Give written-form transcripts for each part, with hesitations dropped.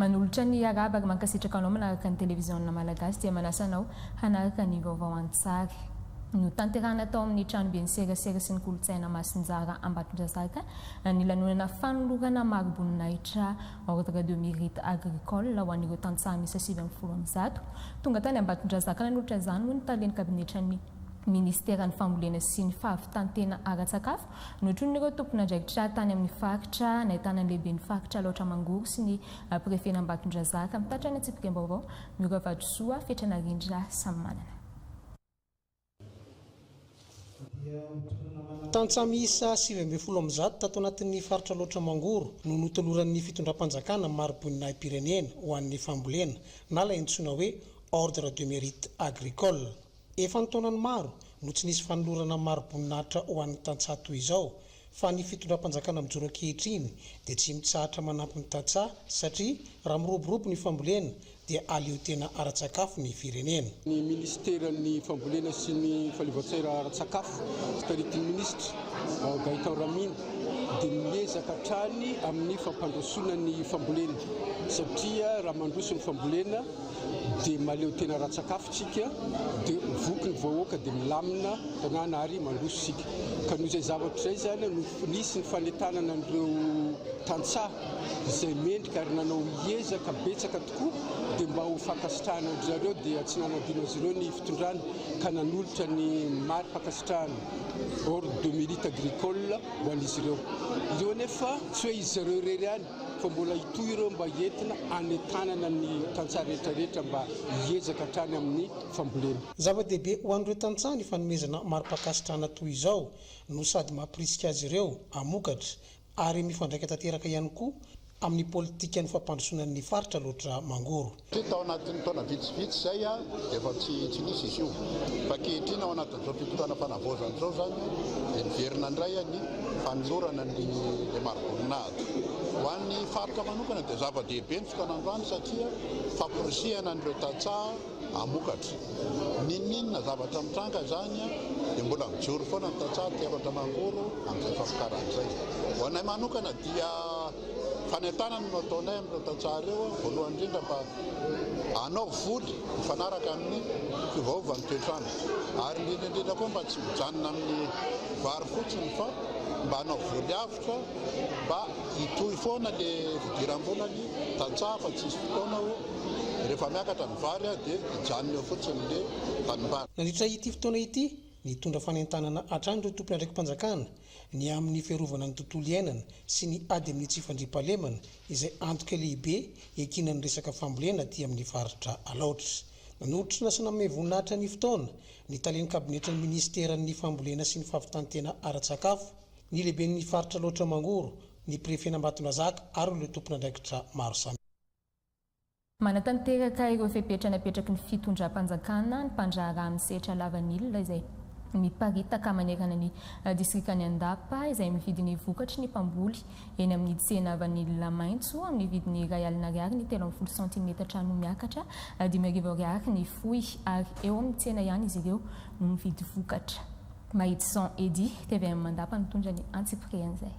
Manolotra ny arahaba ary mankasitraka anao manaraka ny Televiziona Malagasy dia manasa anao hanaraka ny vaovao an-tsary. Notanterahina tao amin'ny Tranoben'ny Serasera sy ny Kolontsaina Masinjara Ambatondrazaka ny lanonana fanolorana mari-boninahitra Ordre de Mérite Agricole ho an'ireo tantsaha miisa 119. Tonga tany Ambatondrazaka nanolotra izany moa ny talen'ny kabinetran'ny Minisiteran'ny Fambolena sy ny Fahavitan-tena ara-tsakafo, notronin'ireo tompon'andraikitra tany amin'ny faritra, nahitana ny lehiben'ny faritra Alaotra Mangoro sy ny prefen'Ambatondrazaka. Mitatitra ny antsipiriam-baovao, Miora Vatosoa, Fetra Narindra Samimanana. Tantsaha miisa 119 tato anatin'ny faritra Alaotra Mangoro no notoloran'ny fitondram-panjakana mari-boninahi-pirenena ho an'ny fambolena na ilay antsoina hoe Ordre de Mérite Agricole. Efa an-taonany maro no tsy nisy fanolorana mari-boninahitra ho an'ny tantsaha toy izao fa ny fitondram-panjakana mijoro ankehitriny dia tsy mitsahatra manampy ny tantsaha satria raha miroborobo ny fambolena dia aleo tena ara-tsakafo ny firenena. Ny minisiteran'ny fambolena sy ny fahaleovantsaina ara-tsakafo taritin'ny minisitra Gaëtan Ramina dia miezaka hatrany amin'ny fampandrosoana ny fambolena satria raha mandroso ny fambolena dia mahaleo tena ara-tsakafo tsika dia voky ny vahoaka dia milamina tanàna ary mandroso isika. Ka noho izay zavatra izay izany no nisy ny fanentanana an'ireo tantsaha izay mendrika ary nanao ezaka betsaka tokoa dia mba ho fankasitrahana an-dry zareo dia tsy nanadino azy ireo ny fitondrana ka nanolotra ny mari-pankasitrahana Ordre de Mérite Agricole ho an'izy ireo. Ireo anefa tsy hoe izy zareo irery ihany fa mbola hitohy ireo mba entina hanentanana ny tantsaha rehetra rehetra mba hiezaka hatrany amin'ny fambolena. Zava-dehibe ho an'ireo tantsaha ny fanomezana mari-pankasitrahana toy izao no sady mampirisika azy ireo hamokatra ary mifandraika tanteraka ihany koa amin'ny politikan'ny fampandrosoana ny faritra Alaotra Mangoro. Satria tao anatin'ny taona vitsivitsy izay dia efa tsy tsy nisy izy io. Fa ankehitriny ao anatin'izao fitondrana fanavaozana izao izany dia niverina indray ny fanolorana ny ilay mari-boninahitra. Ho an'ny faritra manokana dia zava-dehibe ny fotoana androany satria famporisihana an'ireo tantsaha hamokatra. N'inon'inona zavatra mitranga izany dia mbola mijoro foana ny tantsaha aty Alaotra Mangoro amin'izay famokarana izay. Ho anay manokana dia Fanentanana no ataonay amin'ireo tantsaha ireo, voalohany indrindra mba hanao voly mifanaraka amin'ny fiovaovan'ny toetr'andro ary indrindra indrindra koa mba tsy mijanona amin'ny vary fotsiny fa mba hanao voly avotra mba hitohy foana le fidiram-bolany tantsaha fa tsy hisy fotoana ho rehefa miakatra ny vary dia hijanona eo fotsiny le tanimbary. Nandritra ity fotoana ity, nitondra fanentanana hatrany ireo tompon'andraiki-panjakana ny amin'ny fiarovana ny tontolo iainana sy ny ady amin'ny tsy fandriampahalemana izay antoka lehibe iankinan'ny resaka fambolena aty amin'ny faritra Alaotra. Nanoritra sy nanome voninahitra ny fotoana, ny talen'ny kabinetran'ny minisiteran'ny fambolena sy ny fahavitan-tena ara-tsakafo, ny lehiben'ny faritra Alaotra Mangoro, ny prefen'Ambatondrazaka ary ireo tompon'andraikitra maro samihafa. Manatanteraka ireo fepetra napetraky ny fitondram-panjakana ny mpandraharaha amin'ny sehatra lavanila izay miparitaka manerana ny distrikan'i Andapa izay mividy ny vokatry ny mpamboly eny amin'ny tsena vanila maitso amin'ny vidiny 120 ariary ny 13 santimetatra no miakatra 5000 ariary ny fohy ary eo amin'ny tsena ihany izy ireo no mividy vokatra. Mahitsison Eddy, tvm Andapa nitondra ny antsipirian'izay.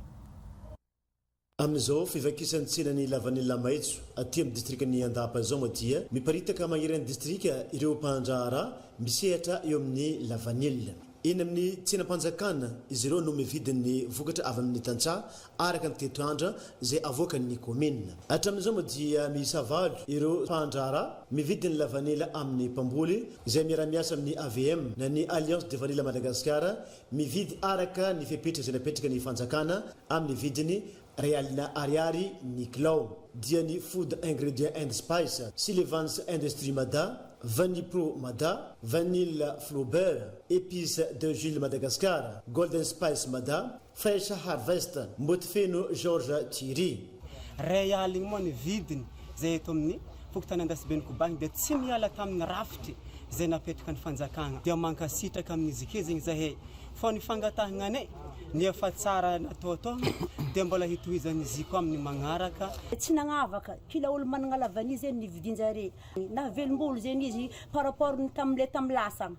Amin'izao fivakisan'ny tsenan'ny lavanila maitso aty amin'ny distrikan'i Andapa izao moa dia miparitaka maneran'ny distrika ireo mpandraharaha misehatra eo amin'ny lavanila. Eny amin'ny tsenam-panjakana izy ireo no mividy ny vokatra avy amin'ny tantsaha araka ny tetiandra izay avoakan'ny kaominina. Hatramin'izao moa dia miisa valo ireo mpandraharaha mividy ny lavanila amin'ny mpamboly izay miara-miasa amin'ny AVM na ny Alliance de Vanille Madagascar Mividy araka ny fepetra izay napetraka ny fanjakana amin'ny vidiny iray alina ariary ny kilao. Dia ny Food Ingredient and Spice, Silevans Industrie Mada, Vanipro Mada, Vanille Flaubert, Epices de Jules Madagascar, Golden Spice Mada, Fresh Harvest, Mbotifeno Georges Thierry. Iray aligny moa ny vidiny izay eto amin'ny fokontany Andasiben'i Kobagny dia tsy miala tamin'ny rafitry izay napetraka ny fanjakagna dia mankasitraka amin'izy ke zegny zahay fa ny fangatahagnanay ny efa tsara nataotao dia mbola hitohizan'izy koa amin'ny magnaraka. Tsy nagnavaka, kila olo managna la vanille zegny nividinjare, na velombolo zegny izy par rapport ny tamle tam lasa,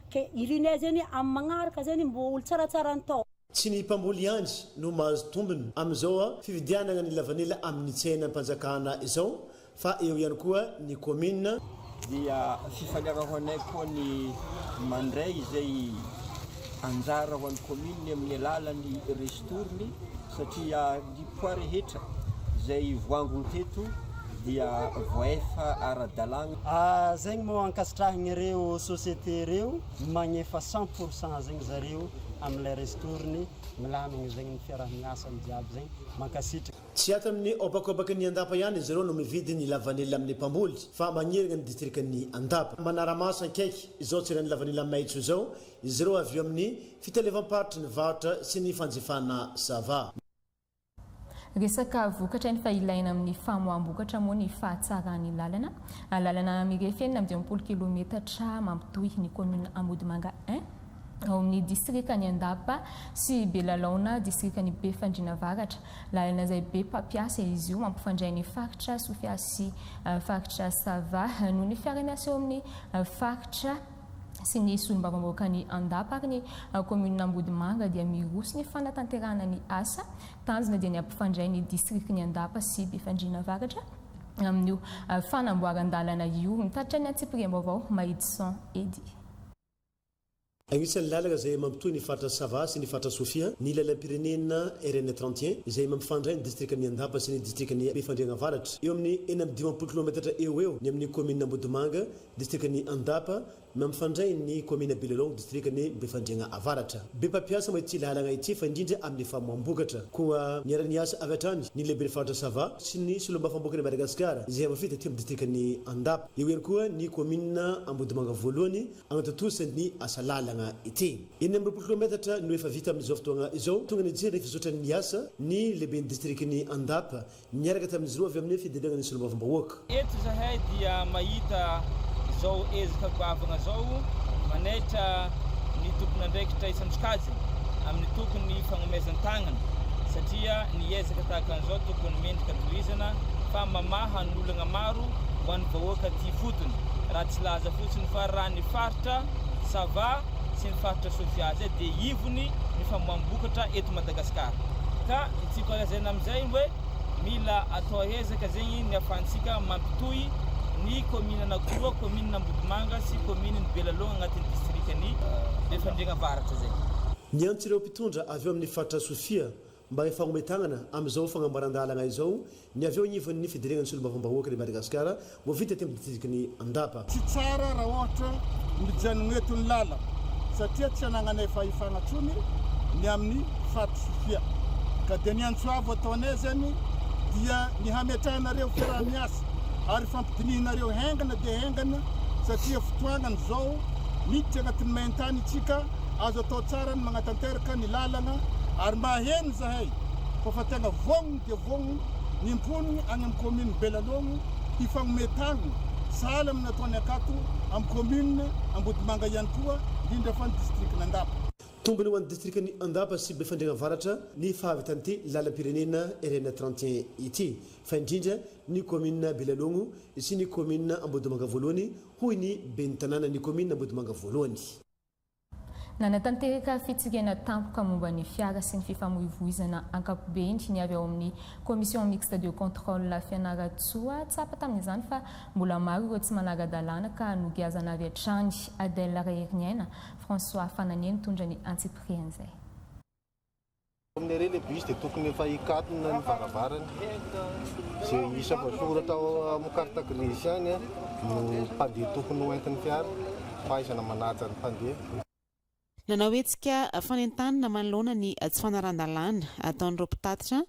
ke irinay zegny am magnaraka zegny mbô olo tsaratsara ny tao. Tsy ny mpamboly ihany no mahazo tombony amin'izao fividianana ny lavanila amin'ny tsenam-panjakana izao. fa eo ihany koa ny kaominina. Dia fifaliana ho anay koa ny mandray izay anjara ho an'ny kaominina amin'ny alalan'ny ristourne satria ny poids rehetra izay voangony teto dia voaefa ara-dalàgna. Zegny moa ankasitrahigny ireo société ireo magnefa 100% zegny zareo amin'ilay ristourne, milamigny zegny ny fiaraha-miasa ny jiaby zegny, mankasitraka. Tsy ato amin'ny hobakobaky ny Andapa ihany izy ireo no mividy ny lavanila amin'ny mpamboly fa manerana ny distrikan'ny Andapa. Manara-maso akaiky izao tsenan'ny lavanila maitso izao izy ireo avy eo amin'ny fitalevam-paritry ny varotra sy ny fanjifana Sava. Resaka vokatra eny fa ilaina amin'ny famoaham-bokatra moa ny fahatsaran'ny lalana. Lalana mirefy 56 kilometatra mampitohy ny kaominina Ambodimanga I ao amin'ny distrikan'i Andapa sy Belalaona, distrikan'i Befandriana Avaratra. Lalana izay be mpampiasa izy io, mampifandray ny faritra Sofia sy faritra Sava. Noho ny fiara-miasa eo amin'ny faritra sy ny solombavambahoakan'i Andapa ary ny kaominina Ambodimanga dia miroso ny fanatanterahana ny asa. Tanjona dia ny hampifandray ny distrikan'i Andapa sy Befandriana Avaratra amin'io fanamboaran-dalana io. Mitatitra ny antsipiriam-baovao Mahidison Eddy. Agnisan'ny lalana izay mampitohy ny faritra Sava sy ny faritra Sofia ny lalam-pirenena RN 31 izay mampifandray ny distrikan'i Andapa sy ny distrikan'i Befandriagna Avaratra. Eo amin'ny 56 kilaometatra eo ho eo ny amin'ny kaominina Ambodimanga, distrikan'i Andapa, mampifandray ny kaominina Belelongo, distrikan'i Befandriagna Avaratra. Be mpampiasa moa ity lalana ity fa indrindra amin'ny famoaham-bokatra. Koa niara-niasa avy hatrany ny lehiben'ny faritra Sava sy ny solombavambahoakan'i Madagasikara izay voafidy aty amin'ny distrikan'i Andapa. Eo ihany koa ny kaominina Ambodimanga voalohany Hanatontosa ny asa lalana ity. 26 kilaometatra no efa vita amin'izao fotoana izao. Tonga nijery ny fizotran'ny asa ny lehiben'ny distrikan'i Andapa niaraka tamin'izy ireo avy amin'ny fidelana ny solombavambahoaka. Eto izahay dia mahita izao ezaka goavana izao manaitra ny tompon'andraikitra isan-tsokajiny amin'ny tokony fanomezan-tanana satria ny ezaka tahaka an'izao tokony mendrika tohizana fa mamaha ny olana maro ho an'ny vahoaka aty ifotony raha tsy laza fotsiny fa raha ny faritra Sava sy ny faritra Sofia zay dia ivony ny famoaham-bokatra eto Madagasikara ka ny tiako lazaina amin'izay hoe mila atao ezaka zegny ny afahantsika mampitohy ny commune anakiroa, commune Ambodimanga sy commune ny Belalogna agnatin'ny distrikan'i Befandriagna Avaratra zay. Niantso ireo mpitondra avy eo amin'ny faritra Sofia mba hifagnome tagnana amin'izao fagnamboaran-dalagna izao Ny avy eo agnivon'ny fidiregnan'ny solombavambahoakan'i Madagasikara voafidy aty amin'ny distrikan'i Andapa. Tsy tsara raha ohatra mijanogno eto ny lalana satria tsy anagnanay fahefana tsony ny amin'ny faritry Sofia. Ka dia ny antso avo ataonay zany dia ny hametrahanareo fiaraha-miasa ary fampidinihinareo haingana dia haingana satria fotoagnany zao miditra agnatin'ny main-tany itsika, azo atao tsara ny magnatanteraka ny lalana ary maheno zahay fa fa tegna vognogno dia vognogno ny mponigny agny amin'ny commune Belalogno hifagnome tagnana sahala amin'ny nataony akato amin'ny commune Ambodimanga ihany koa indrindra fa ny distrikan'Andapa. Tombony ho an'ny distrikan'i Andapa sy Befandriagna Avaratra ny fahavitan'ity lalam-pirenena RN 31 ity, fa indrindra ny kaominina Belalogno sy ny kaominina Ambodimanga voalohany, hoy ny ben'ny tanànan'ny kaominina Ambodimanga voalohany. Nanatanteraka fitsirihana tampoka momba ny fiara sy ny fifamoivoizana ankapobeny ny avy ao amin'ny Commission Mixte de Contrôle Fianarantsoa. Tsapa tamin'izany fa mbola maro ireo tsy manara-dalàna ka nogiazana avy hatrany. Adèle Raheriniaina, François Fananie nitondra ny antsipirian'izay. Amin'ny arrêt le bus dia tokony efa hikatona ny varavarana. Izay isa voasoratra ao amin'ny carte grise ihany no mpandeha tokony ho entin'ny fiara. Fahaizana manaja ny mpandeha. Nanao hetsika fanentanana manoloana ny tsy fanarahan-dalàna ataon'ireo mpitatitra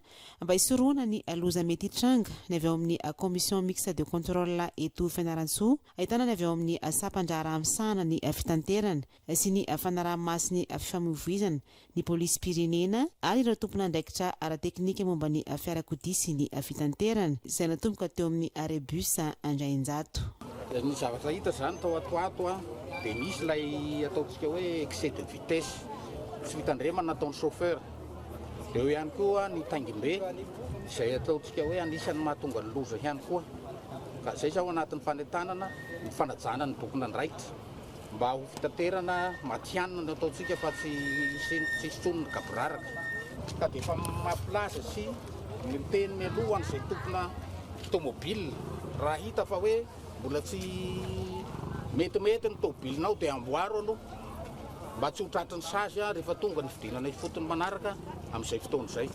mba hisorohana ny loza mety hitranga ny avy ao amin'ny Commission Mixte de Contrôle eto Fianarantsoa, ahitana ny avy ao amin'ny sampan-draharaha misahana ny fitanterana sy ny fanaraha-maso ny fifamoivoizana, ny polisim-pirenena ary ireo tompon'andraikitra ara-teknika momba ny fiarakodia sy ny fitanterana, izay natomboka teo amin'ny arrêt bus Andrainjato. Ny zavatra hita izany tao ato ato dia misy ilay ataontsika hoe excès de vitesse, tsy fitandremana nataon'ny chauffeur. Dia eo ihany koa ny taingim-be izay ataontsika hoe anisan'ny mahatonga ny loza ihany koa. Ka izay izao anatin'ny fanentanana ny fanajana ny bokin'andraikitra. Mba ho fitaterana matihanina no ataontsika fa tsy hisy intsony ny gaboraraka. Ka dia efa mampilaza sy miteny mialoha an'izay tompona tomobile Raha hita fa hoe mbola tsy metimety ny tomobilinao dia amboaro aloha mba tsy ho tratry ny sazy rehefa tonga ny fidinana ifotony manaraka amin'izay fotoana izay.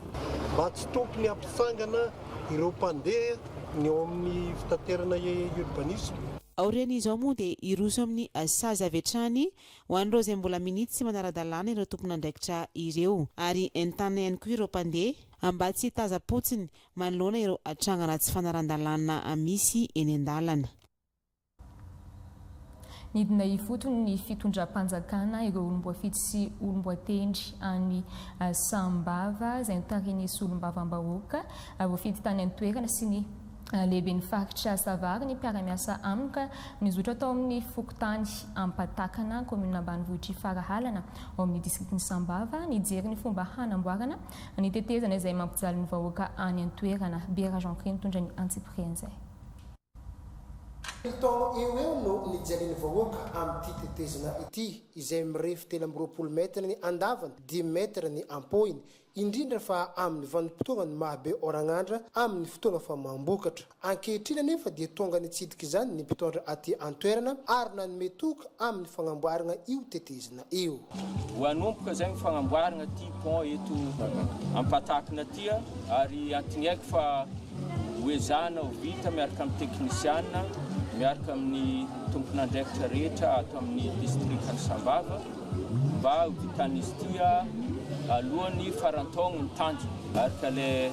Mba tsy tokony hampitsangana ireo mpandeha ny ao amin'ny fitaterana urbanisme. Aorian'izao moa dia hiroso amin'ny sazy avy hatrany ho an'ireo izay mbola minia tsy manara-dalàna ireo tompon'andraikitra ireo ary entanina ihany koa ireo mpandeha mba tsy hitaza-potsiny manoloana ireo trangana tsy fanaran-dalàna misy eny an-dalana. Nidina ifotony ny fitondram-panjakana ireo olom-boafidy sy olom-boatendry any Sambava izay notarihin'ny solombavambahoaka voafidy tany an-toerana sy ny lehiben'ny faritra Sava ary ny mpiara-miasa aminy ka nizotra tao amin'ny fokontany Ampatakana, kaominina ambanivohitr'i Farahalana ao amin'ny disitrikan'i Sambava nijery ny fomba hanamboarana ny tetezana izay mampijaly ny vahoaka any an-toerana. Bera Jean Chris nitondra ny antsipirian'izay. Telo taona eo ho eo no nijalian'ny vahoaka amin'ity tetezana ity, izay mirefy 23 mètres ny andavany, dimy mètres ny ampohiny, indrindra fa amin'ny vanim-potoanan'ny maha be oragnandra amin'ny fotoana famaham-bokatra. Ankehitriny anefa dia tonga nitsidika izany ny mpitondra aty an-toerana ary nanome toky amin'ny fagnamboaragna io tetezana io. Ho hanomboka izay ny fagnamboaragna ty pont eto Ampatakina ty ary antignaiko fa ho ezahana ho vita miaraka amin'ny teknisiana, miaraka amin'ny tompon'andraikitra rehetra ato amin'ny distrikan'i Sambava mba ho vitan'izy ity alohan'ny faran-taogno ny tanjona. Araka ilay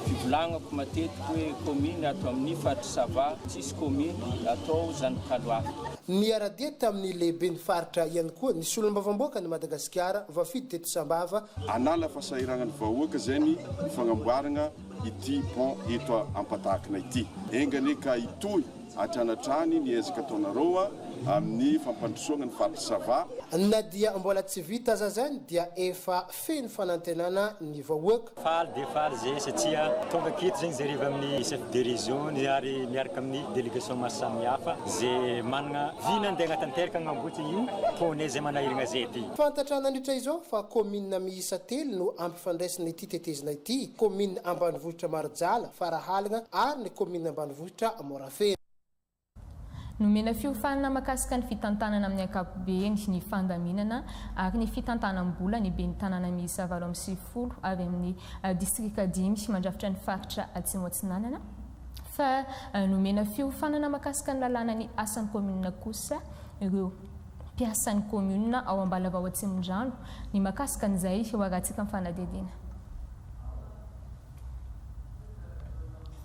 fivolagnako matetiky hoe kaominy ato amin'ny faritr'i Sava, tsisy kaominy atao zanakalo hafa. Niara-dia tamin'ny lehiben'ny faritra ihany koa ny solombavamboakan'i Madagasikara voafidy teto Sambava. Hanala fahasahiranan'ny vahoaka izay ny fagnamboaragna ity pont eto Ampatakina ity. Enga anie ka hitohy hatrany hatrany ny ezaka ataonareo amin'ny fampandrosoagna ny faritra Sava. Na dia mbola tsy vita aza izany dia efa feno fanantenana ny vahoaka. Faly dia faly zay satria tonga aketo zegny zare avy amin'ny chef de région ary miaraka amin'ny délégation maro samihafa ze managna vina andeha hagnatanteraka hagnamboatra io pont-nay zay manahiragna zay ty. Fantatra nandritra izao fa kaominina miisa telo no ampifandraisina ity tetezana ity, kaominina ambanivohitra Marojala, Farahalagna ary ny kaominina ambanivohitra Morafeno. Nomena fiofanana mahakasika ny fitantanana amin'ny ankapobeny, ny fandaminana ary ny fitantanam-bola ny ben'ny tanàna miisa 98 avy amin'ny distrika dimy mandrafitra ny faritra Atsimo Atsinanana fa nomena fiofanana mahakasika ny lalàna ny asan'ny kaominina kosa ireo mpiasan'ny kaominina ao Ambalavao Atsimondrano ny mahakasika an'izay ho arahantsika amin'ny fanadihadiana.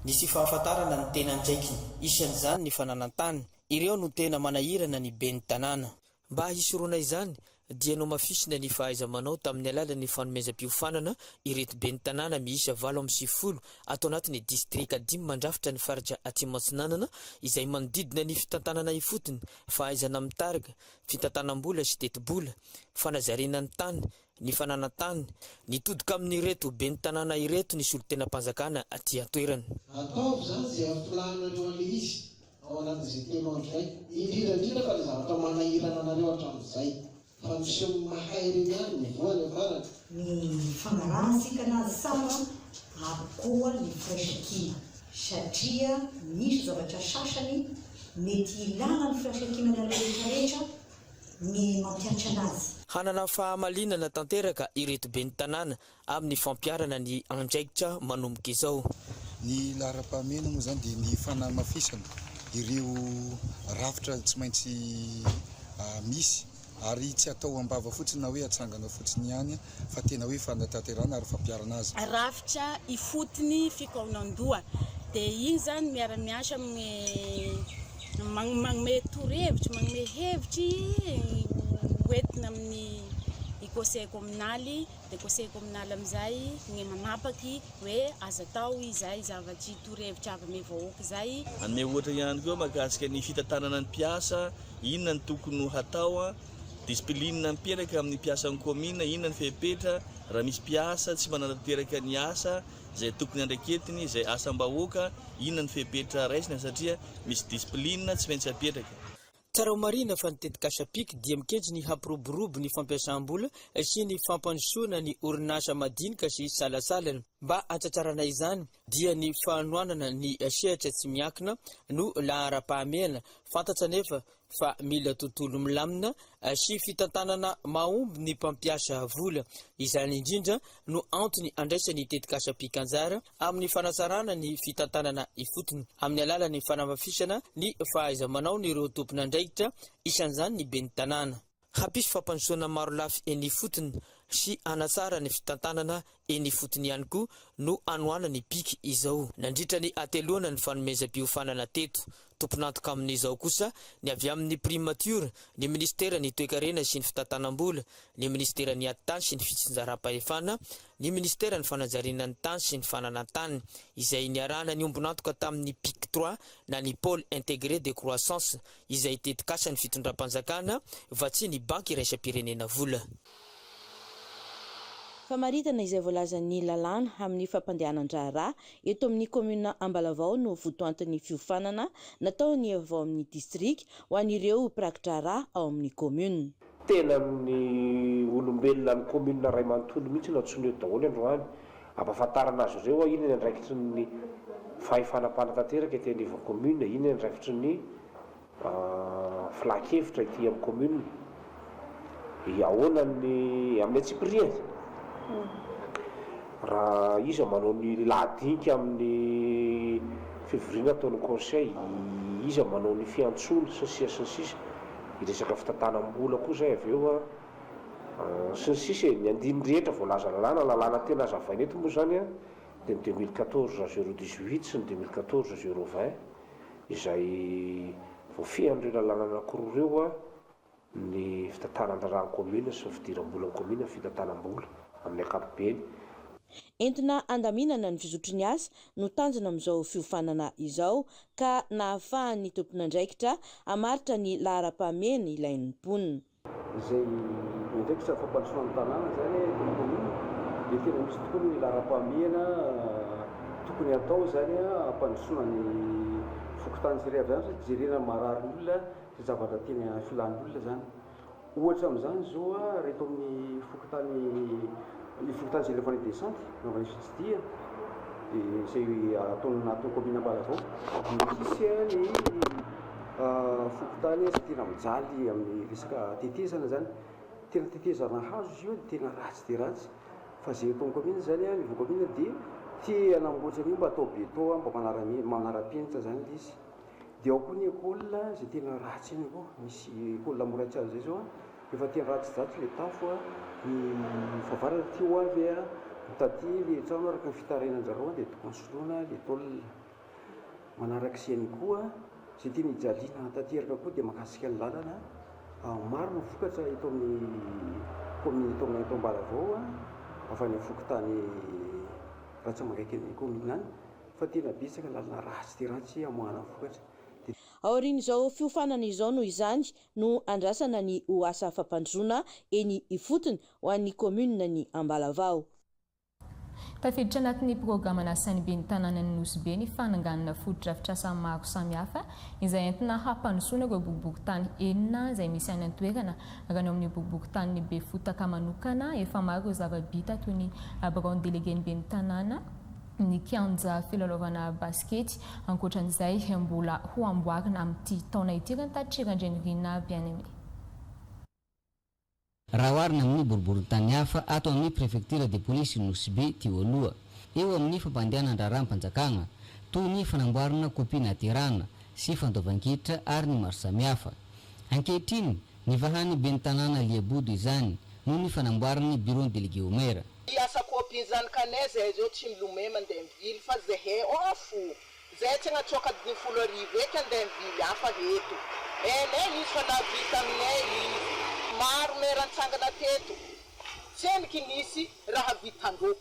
Ny tsy fahafantarana ny tena andraikiny, isan'izany ny fananan-tany, ireo no tena manahirana ny ben'ny tanàna. Mba hisorohana izany dia nohamafisina ny fahaiza-manao tamin'ny alalan'ny fanomezam-piofanana ireto ben'ny tanàna miisa 98 ato anatin'ny distrika dimy mandrafitra ny faritra Atsimo Atsinanana izay manodidina ny fitantanana ifotony, fahaizana mitarika, fitantanam-bola sy tetibola, fanajariana ny tany, ny fananan-tany. Nitodika amin'ireto ben'ny tanàna ireto ny solontenam-panjakana aty an-toerana. Ataovy izany izay hahafilahanareo an'ilay izy ao anatin'izay telo andro izay, indrindra indrindra fa ilay zavatra manahirana anareo hatramin'izay. Fa miseho mahay ireny ihany ny voa any am-parany. Ny fanarahantsika anazy tsara ary koa ny firaisankina satria misy zavatra sasany mety ilana ny firaisankinanareo rehetra rehetra ny mampiantra anazy. Hanana fahamalinana tanteraka ireto ben'ny tanàna amin'ny fampiharana ny andraikitra manomboka izao. Ny laharam-pahamehana moa izany dia ny fanamafisana ireo rafitra tsy maintsy misy ary tsy atao am-bava fotsiny na hoe atsangana fotsiny ihany fa tena hoe fanatanterahana ary fampiharana azy. Rafitra ifotony fikaonandoha dia iny zany miara-miasa amin'ny magnome torohevitry, magnome hevitry hoentina amin'ny conseil communal dia conseil communal amin'izay ny manapaky hoe aza atao izay zavatry torohevitra avy amin'ny vahoaka izay. Hanome ohatra ihany koa mahakasika ny fitantanana ny mpiasa, inona no tokony ho hatao, Discipline mipetraka amin'ny mpiasan'ny kaominina, inona ny fepetra raha misy mpiasa tsy manatanteraka ny asa izay tokony andraiketiny, izay asam-bahoaka, inona ny fepetra raisina satria misy discipline tsy maintsy apetraka. Tsara ho marihina fa ny tetikasa pic dia mikendry ny hampiroborobo ny fampiasam-bola sy ny fampandrosoana ny orinasa madinika sy salasalany. Mba hatratrarana izany dia ny fanohanana ny sehatra tsy miankina no laharam-pahamehana. Fantatra anefa fa mila tontolo milamina sy fitantanana mahomby ny mpampiasa vola. Izany indrindra no antony andraisan'ny tetikasa Pic anjara amin'ny fanatsarana ny fitantanana ifotony, amin'ny alalan'ny fanamafisana ny fahaiza-manaon'ireo tompon'andraikitra, isan'izany ny ben'ny tanàna. Hampisy fampandrosoana marolafy eny ifotony sy hanatsara ny fitantanana eny ifotony ihany koa no hanohanan'ny Pic izao. Nandritra ny hateloana ny fanomezam-piofanana teto, tompon'antoka amin'izao kosa ny avy amin'ny Primatiora, ny minisiteran'ny Toekarena sy ny fitantanam-bola, ny minisiteran'ny Ady tany sy ny fitsinjaram-pahefana, ny minisiteran'ny Fanajariana ny tany sy ny fananan-tany, izay niarahana niombon'antoka tamin'ny Pic trois na ny Pôle Intégré de Croissance, izay tetikasan'ny fitondram-panjakana vatsian'ny Banky iraisam-pirenena vola. Famaritana izay voalazan'ny lalàna amin'ny fampandehanan-draharaha eto amin'ny kaominina Ambalavao no votoanton'ny fiofanana nataon'ny avy ao amin'ny distrika ho an'ireo mpiraki-draharaha ao amin'ny kaominina. Tena ny olombelona ny commune iray manontolo mihitsy no antsoina eto daholo androany. Ampahafantarana azy ireo hoe inona ny andraikitry ny fahefana mpanatanteraka ety anivon'ny commune, inona ny andraikitry ny filan-kevitra ety amin'ny commune, ahoana ny amin'ny antsipiriany, raha iza manao ny lahadinika amin'ny fivoriana ataon'ny conseil, iza manao ny fiantsoana, sy ny sisa sy ny sisa. Hiresaka fitantanam-bola koa izay avy eo an, sy ny sisa e, ny andininy rehetra voalaza lalàna, lalàna tena hazavaina eto moa izany an, dia ny 2014 018 sy ny 2014 020 izay voafehin'ireo lalàna anankiroa ireo an, ny fitantanan-draharahan'ny commune sy ny fidiram-bolan'ny commune amin'ny fitantanam-bola amin'ny ankapobeny. Entina handaminana ny fizotry ny asa no tanjona amin'izao fiofanana izao ka nahafahan'ny tompon'andraikitra hamaritra ny laharam-pahamehana ilain'ny mponina. Izay miandraikitra ny fampandrosoana ny tanàna izany eto amin'ny kaominina dia tena misy tokoa ny laharam-pahamehana tokony hatao izany hampandrosoana ny fokontany tsirairay avy izany satria jerena ny maharary ny olona sy zavatra tena filan'ny olona izany. Ohatra amin'izany izao raha eto amin'ny fokontany ny fokontany izay alefan'ny descente anaovana fitsidihana dia izay ataon'ny ataon'ny commune Ambalavao dia misy ny fokontany izay tena mijaly amin'ny resaka tetezana izany, tena tetezana hazo izy io dia tena ratsy dia ratsy fa izay eto amin'ny commune izany ny commune dia te hanamboatra an'io mba atao béton mba manara-penitra izany ilay izy. Dia ao koa ny école izay tena ratsy ihany koa, misy école Moratsiazo izay zao an, efa tena ratsy ilay tafo an, ny favaratra aty ho avy an, ny taty ilay trano araka ny fitarainanjareo an dia tokony soloina ilay tôle. Manaraka izay ihany koa, izay tena ijaliana tanteraka koa dia mahakasika ny lalana, maro ny vokatra eto amin'ny commune eto aminay eto Ambalavao an, avy any amin'ny fokontany Ratsamangaiky any commune any. Fa tena betsaka lalana ratsy dia ratsy hamoahana ny vokatra dia. Aorian'izao fiofanana izao noho izany no andrasana ny ho asa fampandrosoana eny ifotony ho an'ny kaominina Ambalavao. Tafiditra anatin'ny programan'asan'ny ben'ny tanànan'i Nosy Be ny fananganana fotodrafitrasa maro samihafa izay entina hampandrosoana ireo boriborintany enina izay misy any an-toerana. Raha ny ao amin'ny boriborintanin'i Befotaka manokana, efa maro ireo zava-bita toy ny biraon'ny delegen'ny ben'ny tanàna, ny kianja filalaovana basikety. Ankoatra an'izay, mbola ho amboarina amin'ity taona ity ireny tatitry Randrianirina Bien-Aimé. Raha oharina amin'ny boriborintany hafa ato amin'ny Prefecture de Police Nosy Be teo aloha, eo amin'ny fampandehanan-draharaham-panjakana, toy ny fanamboarana kopia nahaterahana sy fandoavan-ketra ary ny maro samihafa. Ankehitriny, nivahan'ny ben'ny tanàna Liabodo izany noho ny fanamboaran'ny Bureau Délégué au Maire. Hiasa copie zanakanay zahay zao tsy milomay mandeha mivily fa zahay off zahay tsy agnatsoaka adiny 10 eky andeha mivily hafa eto hainay izy fa nahavita aminay izy maro mera nitsangana teto tsendriky nisy raha vitandreo.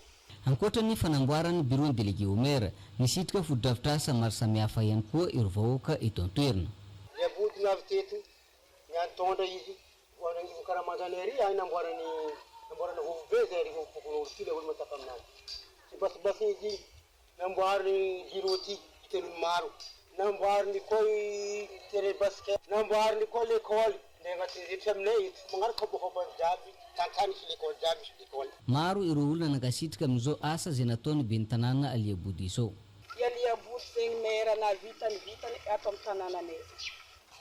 Ankoatra ny fanamboaran'ny Bureau Délégué au Maire, nisitrika fotodrafitrasa maro samihafa ihany koa ireo vahoaka eto an-toerana. Ny abodina avy teto, niantondra izy Ho any anivon'ny Karamanjana ery ahy namboarany namboarana vovobe zay ary vovom-pokonolona ty le olo mataka aminazy. Tsy basibasiny izy namboariny bureau ty telony maro. Namboariny koa i terrain basket, namboariny koa l'école, le agnatin'ny rehetra aminay eto, magnano kôbakôbany jiaby, tantany sy l'école jiaby misy l'école. Maro ireo olona nankasitraka amin'izao asa izay nataon'ny ben'ny tanàna Aliabodo izao. I Aliabodo zegny maire nahavita ny vitany ato am tanànanay.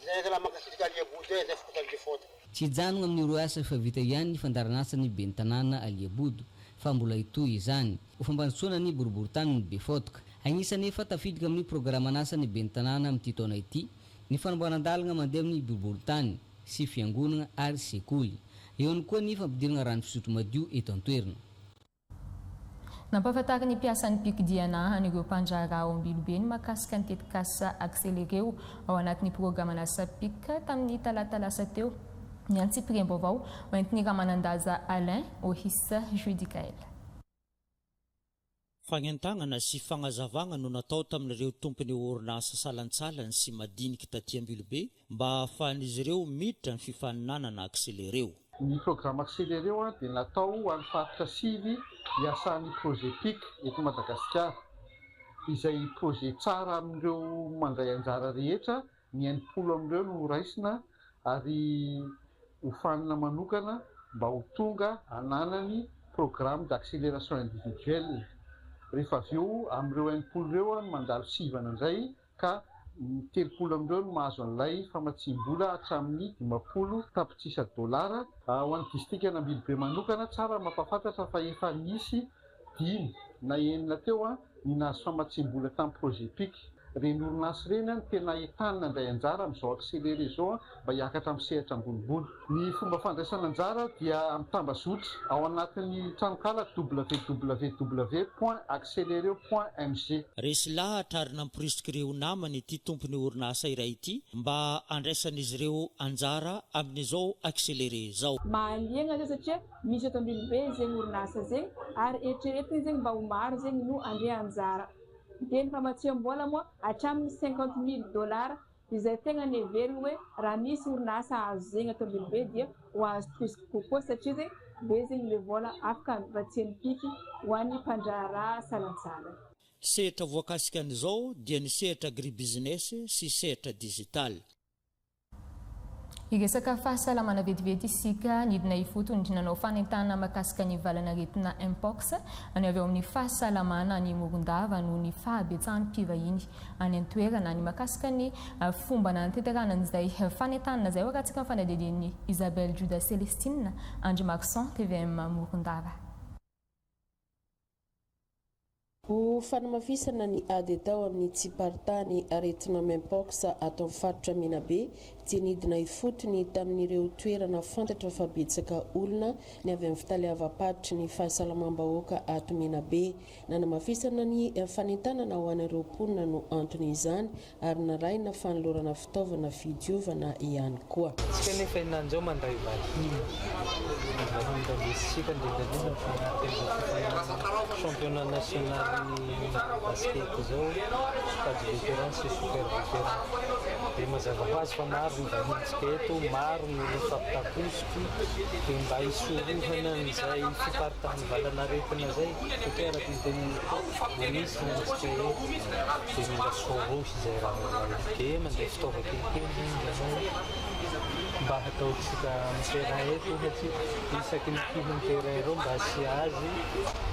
Zay zalahy mankasitraka Aliabodo zay, zay fokontany Befoaka. Tsy hijanona amin'ireo asa efa vita ihany ny fandaharan'asan'ny ben'ny tanàna Aliabodo fa mbola hitohy izany. Ho fampandrosoana ny boriboritanin'i Befotoka. Agnisan'ny efa tafiditra amin'ny programan'asan'ny ben'ny tanàna amin'ity taona ity ny fanamboaran-dalana mandeha amin'ny boriborintany sy fiangonana ary sekoly. Eo ihany koa ny fampidirana rano fisotro madio eto an-toerana. Nampahafantarin'ny mpiasan'ny Pic Diana an'ireo mpandraharaha ao Ambilobe ny mahakasika ny tetikasa Accéléreo ao anatin'ny programan'asa Pic tamin'ny talata lasa teo. Ny antsipiriam-baovao hoentin'i Ramanandaza Alain, Ohis Judicaël. Fagnentagnana sy fagnazavagna no natao tamin'ireo tompon'ny orinasa salantsalany sy madiniky taty Ambilobe mba hahafahan'izy ireo miditra ny fifaninanana Accéléreo. Ny programa Accéléreo dia natao ho an'ny faritra sivy hiasan'ny projet pic eto Madagasikara, izay projet tsara amin'ireo mandray anjara rehetra, ny 60 amin'ireo no horaisina ary hofanina manokana mba ho tonga hananany programme d'accélération individuelle. Rehefa avy eo amin'ireo 60 ireo no mandalo sivana indray ka ny 30 amin'ireo no mahazo an'ilay famatsiam-bola hatramin'ny 50 tapitrisa dolara. Ho an'ny distrikan'Ambilobe manokana, tsara ny mampahafantatra fa efa nisy dimy na enina teo ny nahazo famatsiam-bola tamin'ny projet pic. Ireny orinasa ireny no tena entanina handray anjara amin'izao accéléré izao mba hiakatra amin'ny sehatra ambonimbony. Ny fomba fandraisana anjara dia amin'ny tambazotra ao anatin'ny tranonkala www point accelereo point mg. Resy lahatra ary namporisika ireo namany ity tompon'ny orinasa iray ity mba handraisan'izy ireo anjara amin'izao accéléré izao. Mahaliana zay satria Misy eto Ambilobe zegny orinasa zegny ary eritreretigny zegny mba ho maro zegny no andre anjara. Dia ny famatsiam-bola moa hatramin'ny 50 mille dollars izay tegna neverigny hoe raha misy orinasa azo zegny eto Ambilobe dia ho azo tosika kokoa satria zegny be zegny le vola afaka vatsian'ny pic ho an'ny mpandraharaha salantsalany. Sehatra voakasika an'izao dia ny sehatra agribusiness sy sehatra digital. Hiresaka fahasalamana vetivety isika, nidina ifotony nanao fanentanana mahakasika ny valan'aretina Mpox ny avy ao amin'ny fahasalamana any Morondava noho ny fahabetsahan'ny mpivahiny any an-toerana. Ny mahakasika ny fomba nanatanterahana an'izay fanentanana izay ho arahantsika ny fanadihadian'i Isabelle Juda Celestine, Andry Marson, tvm Morondava. Ho fanamafisana ny ady atao amin'ny tsiparitahan'ny aretina Mpox ato amin'ny faritra Menabe dia nidina ifotony tamin'ireo toerana fantatra fa betsaka olona ny avy amin'ny fitaleavam-paritry ny fahasalamam-bahoaka ato Menabe. Nanamafisana ny fanentanana ho an'ireo mponina no anton'izany ary narahina fanolorana fitaovana fidiovana ihany koa. Tsika nefa henany zao mandray vahiny, ny vahiny rambesintsika indrindra indrindra mifanaraka amin'izao fifaninanana championnat national ny basket izao, sokajy vétéran sy super vétéran. Dia mazava ho azy fa maro ny vahinintsika eto, maro ny olona mifampitakosoky, dia mba hisorohana an'izay fiparitahan'ny valan'aretina izay, satria araka ny tenin'ny Vao misy ny antsika eto dia mila sorohy izay raha izay. Dia mandray fitaovan-kelikely zegny zahay mba hataontsika amin'ny terrain eto ohatry isaky ny kihon'ny terrain ireo mba asia azy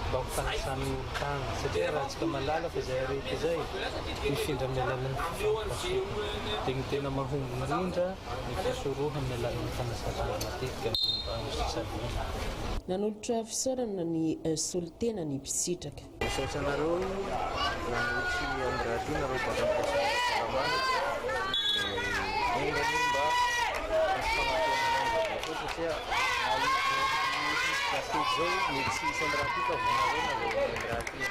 mba ho fanasan'ny olo tagna satria raha antsika mahalala fa izay arety izay mifindra amin'ny alalan'ny fifampikasohana dia ny tena mahomby indrindra ny fisoroha amin'ny alalan'ny fanasana matetika amin'ny rano sy savony. Nanolotra fisaorana ny solontena ny mpisitraka. Misaotra anareo nanolotry an'i Radio nareo baka amin'ny fahasalamana dia enga anie mba hisy fanampiana anay koa satria na io basket zao mety tsy hisy an'i Radio ka vao nareo na vao an'i Radio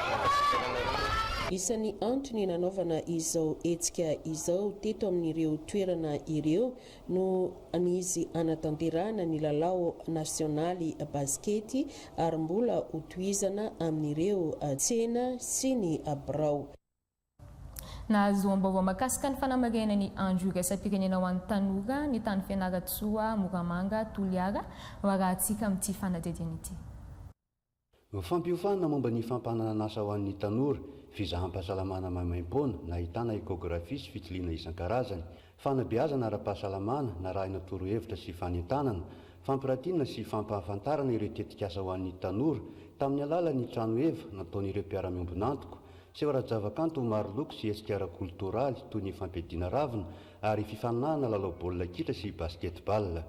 mankasitraka anareo. Isan'ny antony nanaovana izao hetsika izao teto amin'ireo toerana ireo no nizy hanatanterahana ny lalao nasionaly basikety ary mbola hotohizana amin'ireo tsena sy ny birao. Nahazoam-baovao mahakasika ny fanamarihana ny Andro iraisam-pirenena ho an'ny tanora ny tany Fianarantsoa, Moramanga, Toliara, ho arahantsika amin'ity fanadihadiana ity. Fampiofanana momba ny fampananan'asa ho an'ny tanora, Fizaham-pahasalamana maimaimpoana nahitana échographie sy fitiliana isan-karazany, fanabeazana ara-pahasalamana narahina torohevitra sy fanentanana, fampiratiana sy fampahafantarana ireo tetikasa ho an'ny tanora tamin'ny alalan'ny trano heva nataon'ireo mpiara-miombon'antoko, seho ara-javakanto maro loko sy hetsika ara-koltoraly toy ny fampiadiana ravina ary fifaninanana lalao baolina kitra sy basket-ball.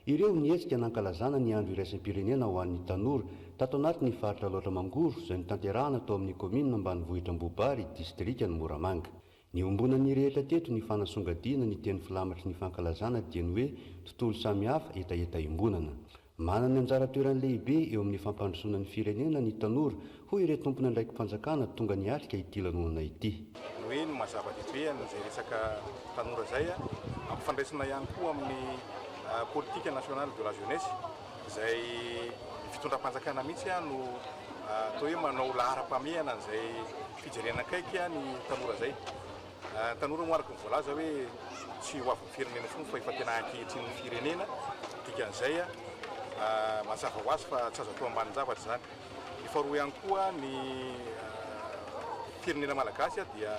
Ireo ny hetsika nankalazana ny Andro iraisam-pirenena ho an'ny tanora tato anatin'ny faritra Alaotra Mangoro izay notanterahana tao amin'ny kaominina ambanivohitra Ambohibary, distrikan'i Moramanga. Niombonan'ny rehetra teto ny fanasongadinana ny teny filamatry ny fankalazana dia ny hoe tontolo samihafa, hetaheta iombonana. Manana ny anjara toerany lehibe eo amin'ny fampandrosoana ny firenena ny tanora, hoy ireo tompon'andraiki-panjakana tonga niatrika ity lanonana ity. Ny hoe ny maha zava-dehibe an'izay resaka tanora izay, ampifandraisina ihany koa amin'ny politique nationale de la jeunesse izay ny fitondram-panjakana mihitsy no atao hoe manao laharam-pahamehana an'izay fijerena akaiky ny tanora izay. Ny tanora moa araka ny voalaza hoe tsy ho avin'ny firenena intsony fa efa tena ankehitrinin'ny firenena, dikan'izay mazava ho azy fa tsy azo atao ambanin-javatra izany. Ny faharoa ihany koa ny firenena malagasy dia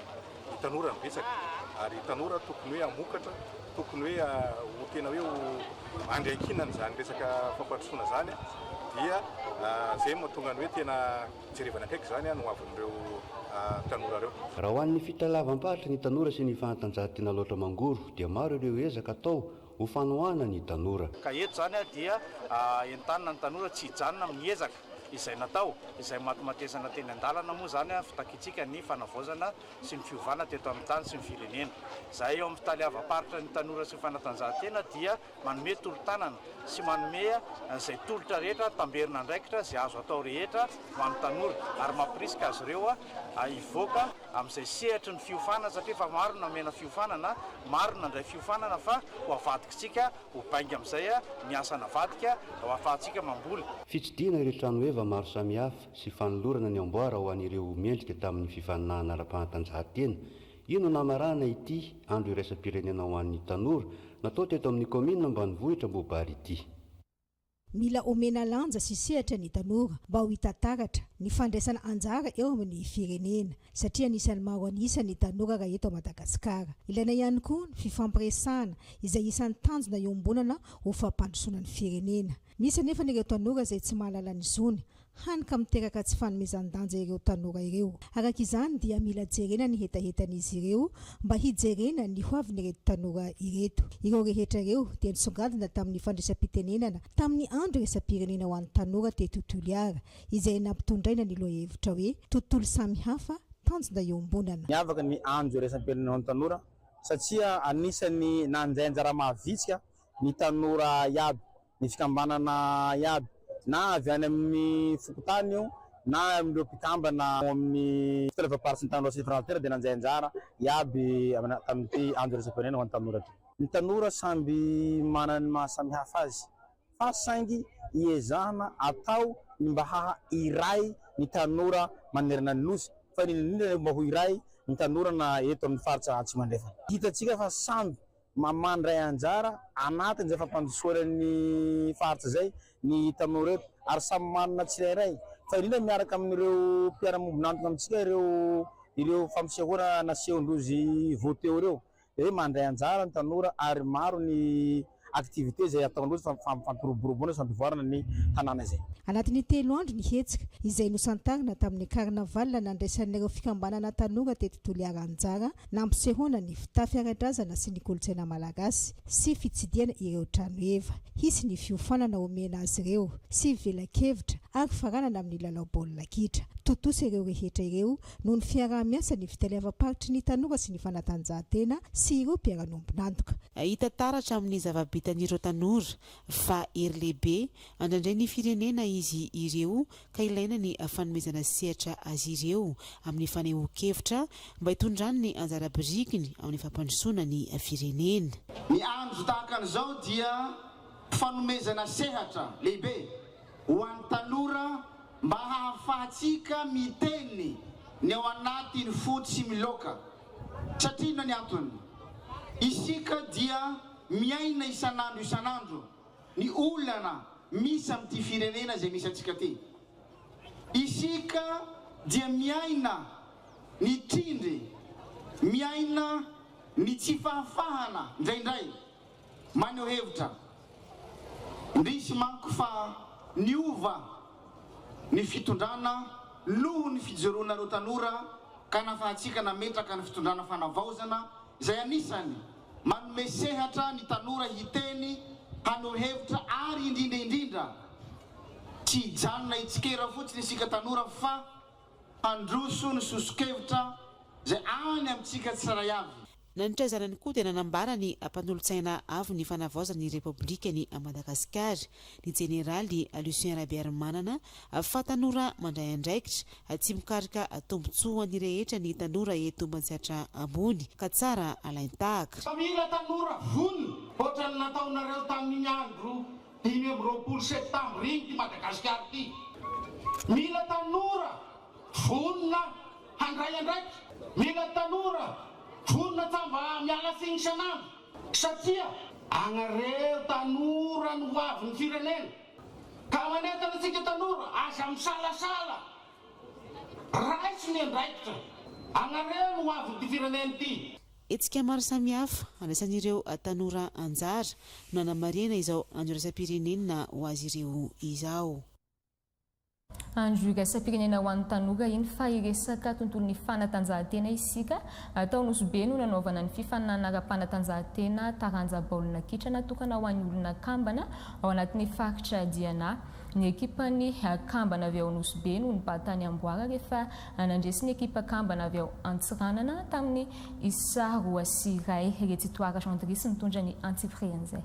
ny tanora no betsaka ary tanora tokony hoe hamokatra, tokony hoe ho tena hoe ho andry ankinana izany resaka fampandrosoana izany dia izay no mahatonga ny hoe tena jerevana akaiky izany ny hoavin'ireo tanora ireo. Raha ho an'ny fitalavam-paritry ny tanora sy ny fanatanjahantena Alaotra Mangoro dia maro ireo ezaka atao ho fanohanana ny tanora. Ka eto izany dia entanina ny tanora tsy hijanona amin'ny ezaka izay natao, izay matimatesana teny an-dalana moa izany fitakiantsika ny fanavaozana sy ny fiovana teto amin'ny tany sy ny firenena. Izahay eo amin'ny fitaleavam-paritra ny tanora sy ny fanatanjahantena dia manome tolo-tanana sy manome izay tolotra rehetra, tamberin'andraikitra izay azo atao rehetra ho an'ny tanora ary mampirisika azy ireo hivoaka amin'izay sehatry ny fiofanana satria efa maro ny nomena fiofanana, maro ny nandray fiofanana fa ho avadikitsika ho bainga amin'izay ny asa navadika ho ahafahantsika mamboly. Fitsidihana ireo tranoheva maro samihafa sy fanolorana ny amboara ho an'ireo mendrika tamin'ny fifaninanana ara-panatanjahantena. Io no namarana ity Andro iraisam-pirenena ho an'ny tanora natao teto amin'ny kaominina ambanivohitra Ambohibary ity. Mila omena lanja sy sehatra ny tanora mba ho hita taratra ny fandraisana anjara eo amin'ny firenena satria anisan'ny maro an'isa ny tanora raha eto Madagasikara. Ilaina ihany koa ny fifampiresahana izay isan'ny tanjona iombonana ho fampandrosoana ny firenena. Misy anefa ireo tanora izay tsy mahalala ny zony hany ka miteraka tsy fanomezan-danja ireo tanora ireo. Araka izany dia mila jerena ny hetahetan'izy ireo mba hijerena ny hoavin'ireto tanora ireto. Ireo rehetra ireo dia nisongadina tamin'ny fandraisam-pitenenana tamin'ny andro iraisam-pirenena ho an'ny tanora teto Toliara, izay nampitondraina ny lohahevitra hoe Tontolo samy hafa, tanjona iombonana. Niavaka ny andro iraisam-pirenena ho an'ny tanora satria anisan'ny nandray anjara mahavitsika ny tanora iaby, ny fikambanana iaby, na avy any amin'ny fokontany io na amin'ireo mpikambana ao amin'ny fitaleavam-paritry ny tanora sy ny fanatanjahantena dia nandray anjara iaby tamin'ity andro iraisam-pirenena ho an'ny tanora ity. Ny tanora samby manana ny maha samy hafa azy fa saingy iezahana atao ny mba haha iray ny tanora manerana ny Nosy fa indrindra indrindra mba ho iray ny tanora na eto amin'ny faritra Atsimo Andrefana. Hitantsika fa samby Mandray anjara anatin'izay fampandrosoana ny faritra izay ny tanora eto ary samy manana tsirairay fa indrindra miaraka amin'ireo mpiara-miombon'antoka amintsika ireo ireo fampisehoana nasehon-drozy vao teo ireo dia hoe mandray anjara ny tanora ary maro ny activité izay ataon-drozy fampiroboroboana sy fampivoarana ny tanàna izay. Anatin'ny telo andro ny hetsika, izay nosantarina tamin'ny carnaval nandraisan'ireo fikambanana tanora teto Toliara anjara, Nampisehoana ny fitafy ara-drazana sy ny kolontsaina malagasy sy fitsidihana ireo trano heva. Hisy ny fiofanana omena azy ireo sy velakevitra ary faranana amin'ny lalao baolina kitra. Tontosa ireo rehetra ireo noho ny fiaraha-miasan'ny fitaleavam-paritry ny tanora sy ny fanatanjahantena sy ireo mpiara-miombon'antoka. Hita taratra amin'ny zava-bitan'ireo tanora fa hery lehibe andraindrain'ny firenena izy ireo ka ilaina ny fanomezana sehatra azy ireo amin'ny fanehoan-kevitra mba hitondrany ny anjara birikiny amin'ny fampandrosoana ny firenena. Ny andro tahaka an'izao dia fanomezana sehatra lehibe ho an'ny tanora mba hahafahantsika miteny ny ao anatin'ny fo tsy miloaka. Satria inona ny antony? Isika dia miaina isan'andro isan'andro ny olana misy amin'ity firenena izay misy antsika ity. Isika dia miaina ny trindry, miaina ny tsy fahafahana indraindray maneho hevitra. Indrisy manko fa niova ny fitondrana noho ny fijoroanareo tanora ka nafahantsika nametraka ny fitondrana fanavaozana izay anisany manome sehatra ny tanora hiteny, haneho hevitra ary indrindra indrindra tsy hijanona hitsikera fotsiny isika tanora fa handroso ny soso-kevitra izay any amintsika tsirairay avy. Nandritra izany ihany koa dia nanambara ny mpanolotsaina avo ny fanavaozana ny Repoblikan'i Madagasikara, ny jeneraly Lucien Rabearimanana, fa tanora mandray andraikitra, tsy mikaroka tombontsoan'ny rehetra ny tanora eto Matsiatra Ambony ka tsara alain-tahaka. Fa mila tanora vonona ohatran'ny nataonareo tamin'iny andro 25 septambra iny ity Madagasikara ity. Mila tanora vonona handray andraikitra. Mila tanora vonona tsa mba miala tsiny isan'andro satria agnareo tanora no ho avin'ny firenena. Ka manentana antsika tanora, aza misalasala, raiso ny andraikitra, agnareo no ho avin'ity firenena ity. Hetsika maro samihafa andraisan'ireo tanora anjara no nanamarihana izao andro iraisam-pirenena ho azy ireo izao. Andro iraisam-pirenena ho an'ny tanora iny fa hiresaka tontolon'ny fanatanjahantena isika. Tao Nosy Be no nanaovana ny fifaninanana ara-panatanjahantena taranja baolina kitra natokana ho an'ny olona kambana ao anatin'ny faritra Diana. Ny ekipan'ny kambana avy ao Nosy Be no nibata ny amboara rehefa nandresy ny ekipa kambana avy ao Antsiranana tamin'ny isa 2 sy 1. Retsitoara Jean Driss nitondra ny antsipirian'izay.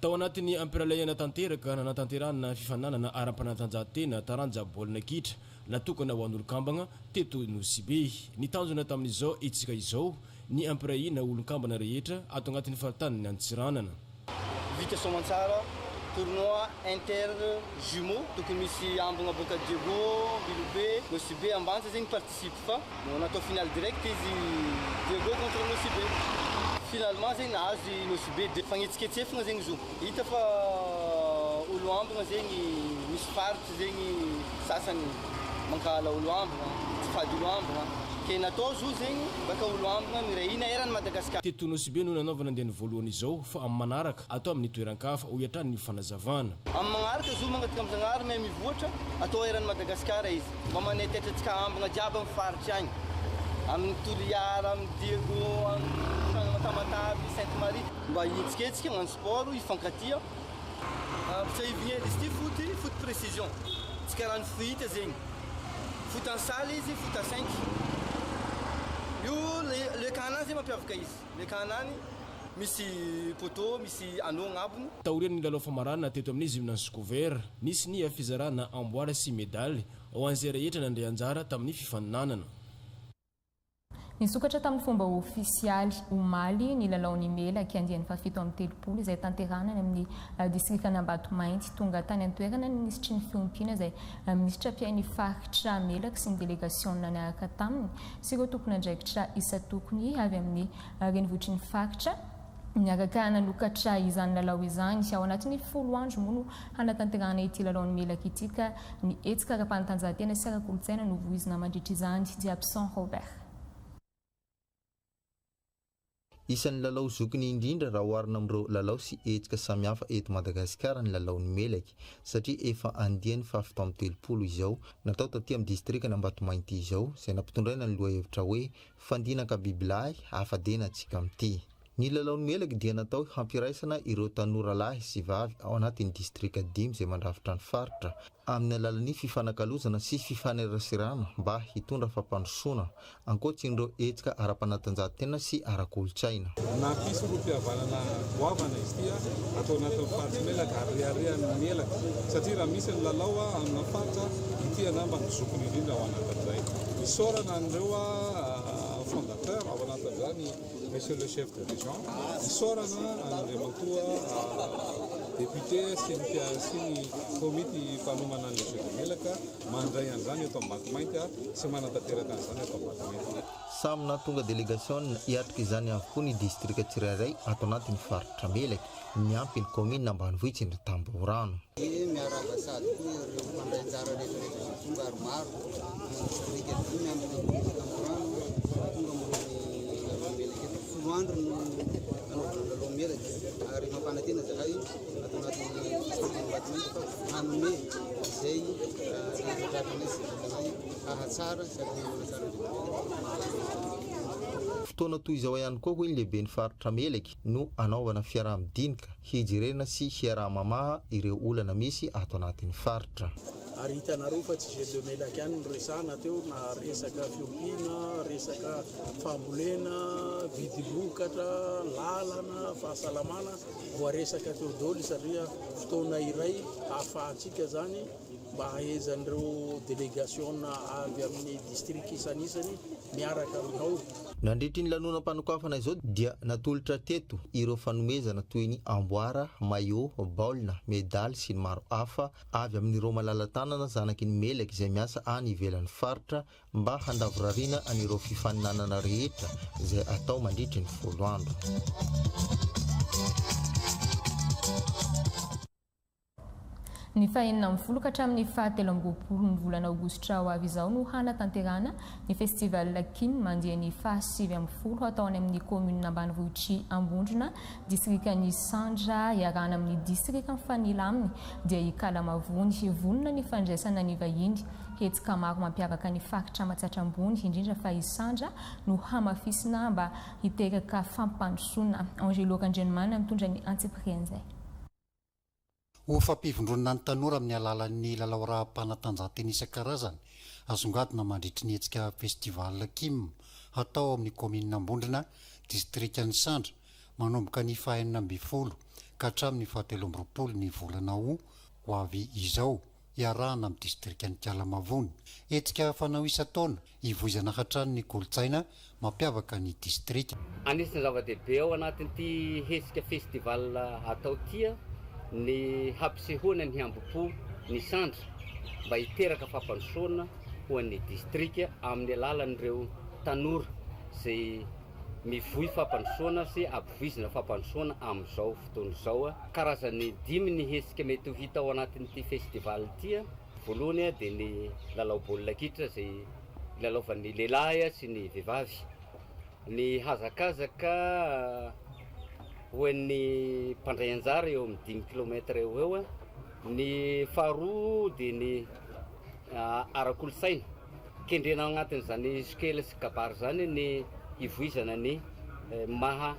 Tao anatin'ny ampiralaiana tanteraka nanatanterahana fifaninanana ara-panatanjahantena taranja baolina kitra natokana ho an'olon-kambagna teto Nosy Be. Ny tanjona tamin'izao hetsika izao ny hampirahiana olon-kambana rehetra ato agnatin'ny faritanin'i Antsiranana. Vita soamantsara tournoi inter jumeaux tokony misy ambogna boaka Diego, Ambilobe, Nosy Be, Ambanja zegny participe fa natao finale direct izy Diego contre Nosy Be. Finalement zegny nahazo i Nosy Be de fagnetsiketsefagna zegny izy io. Hita fa olo ambogna zegny misy faritry zegny sasany mankahala olo ambogna, tsy fady olo ambogna. Ke natao zo zegny baka olo ambogna miray hina eran'i Madagasikara. Teto Nosy Be no nanaovana andiany voalohany izao fa amin'ny manaraka atao amin'ny toeran-kafa, hoy hatrany ny fanazavana. Amin'ny magnaraka zo mangataka am Zagnahary mahay mivoatra atao eran'i Madagasikara izy. Mba manetretra antsika ambogna jiaby amin'ny faritry agny. Amin'ny Toliara, amin'ny Diego, amin'ny Tamatave, Sainte Marie. Mba hihetsiketsika hagnano sport, hifankatia. Ampitsahivigny hely izy ity foot, foot précision. Tsy karaha ny fohita zegny. Foot en salle izy, foot à cinq. Io le le camp-nany zegny mampiavaka izy. Le camp-nany misy poteau, misy anneau agnabony. Taorian'ny lalao famaranana teto amin'ny Gymnase Couvert, nisy ny fizarana amboara sy medaly ho an'izay rehetra nandray anjara tamin'ny fifaninanana. Nisokatra tamin'ny fomba ofisialy omaly ny lalaon'ny Melaky andiany faha-37 izay tanterahina any amin'ny distrikan'Ambatomainty. Tonga tany an-toerana ny minisitry ny Fiompiana izay minisitra mpiahy ny faritra Melaky sy ny delegasiona niaraka taminy sy ireo tompon'andraikitra isan-tokony avy amin'ny renivohitry ny faritra niaraka nanokatra izany lalao izany. Ao anatin'ny 10 andro moa no hanatanterahana ity lalaon'ny Melaky ity ka ny hetsika ara-panatanjahantena sy ara-kolontsaina no voizina mandritra izany. Diabson Robert. Isan'ny lalao zokiny indrindra raha oharina amin'ireo lalao sy hetsika samihafa eto Madagasikara ny lalaon'ny Melaky satria efa andiany faha-37 izao natao taty amin'ny distrikan'Ambatomainty izao izay nampitondraina ny lohahevitra hoe Fandinaka bibilahy afa-dena antsika amin'ity. Ny lalaon'ny Melaky dia natao hampiraisana ireo tanora lahy sy vavy ao anatin'ny distrika dimy izay mandrafitra ny faritra amin'ny alalan'ny fifanakalozana sy fifaneraserana mba hitondra fampandrosoana ankoatsin'ireo hetsika ara-panatanjahantena sy ara-kolontsaina. Nampisy rohim-pihavanana goavana izy ity ato anatin'ny faritry Melaky ary reharehan'ny Melaky satria raha misy ny lalao amina faritra, ity angamba no zokiny indrindra ao anatin'izay. Isaorana an'ireo fondateur ao anatin'izany Monsieur le chef de région, isaorana an'Andriamatoa député sy ny sy ny komity mpanomana ny Jeux de Melaka mandray an'izany eto Ambatomainty sy manatanteraka an'izany eto Ambatomainty. Samy nahatonga delegasiona hiatrika izany avokoa ny distrika tsirairay ato anatin'ny faritra Melaky, miampy ny kaominina ambanivohitry ny Tambohorano. Dia miarahaba sahady koa ireo mpandray anjara rehetra rehetra izay tonga ary maro amin'ny distrika dimy amin'ny kaominina Tambohorano tonga manao ny lalao Melaky eto. Folo andro no anaovana ny lalao Melaky ary mampanantena izahay ato anatin'ny distrikan'i Ambatomainty fa hanome izay rehetra tratranay sy vitanay hahatsara sady hanatsara ny Fotoana toy izao ihany koa hoy ny lehiben'ny faritra Melaky no hanaovana fiaraha-midinika hijerena sy hiaraha-mamaha ireo olana misy ato anatin'ny faritra. Ary hitanareo fa tsy jeu de Melaky ihany no resahana teo na resaka fiompiana, resaka fambolena, vidim-bokatra, lalana, fahasalamana, voaresaka teo daholo satria fotoana iray ahafahantsika zany mba hahaizan'ireo delegasiona avy amin'ny distrika isanisany miaraka aminao. Nandritry ny lanonam-panokafana izao dia natolotra teto ireo fanomezana toy ny amboara, maillot, baolina, medaly sy ny maro hafa avy amin'ireo malala-tanana zanaky ny Melaky izay miasa any ivelan'ny faritra mba handavorariana an'ireo fifaninanana rehetra izay atao mandritry ny folo andro. Ny faha-16 ka hatramin'ny faha-23 ny volana aogositra ho avy izao no hanatanterahana ny Festival Kim andiany faha-19 hatao any amin'ny kaominina ambanivohitr'i Ambondrona, distrikan'i Isandra, iarahana amin'ny distrika mifanila aminy dia i Kalamavony. Vonona ny fandraisana ny vahiny. Hetsika maro mampiavaka ny faritra Matsiatra Ambony, indrindra fa Isandra, no hamafisina mba hiteraka fampandrosoana. Angelo Randrianomanana mitondra ny antsipirian'izay. Ho fampivondronana ny tanora amin'ny alalan'ny lalao ara-panatanjahantena isan-karazany, asongadina mandritry ny hetsika Festival Kim, hatao ao amin'ny kaominina Ambondrona, distrikan'Isandra, manomboka ny faha-16 ka hatramin'ny faha-23 ny volana Août ho avy izao. iarahana amin'ny distrikan'i Ikalamavony. Hetsika fanao isan-taona, hivoizana hatrany ny kolontsaina mampiavaka ny distrika. Anisan'ny zava-dehibe ao anatin'ity hetsika festival atao ity ny hampisehoana ny hambom-po ny sandry mba hiteraka fampandrosoana ho an'ny distrika amin'ny alalan'ireo tanora izay mivoy fampandrosoana sy ampivoizina fampandrosoana amin'izao fotoana izao. Karazany dimy ny hetsika mety ho hita ao anatin'ity festival ity. Voalohany dia ny lalao baolina kitra izay ilalaovan'ny lehilahy sy ny vehivavy. Ny hazakazaka ho an'ny mpandray anjara eo amin'ny dimy kilomètre eo ho eo. Ny faharoa dia ny ara-kolontsaina. Kendrena ao anatin'izany sokela sy kabary izany ny hivoizana ny maha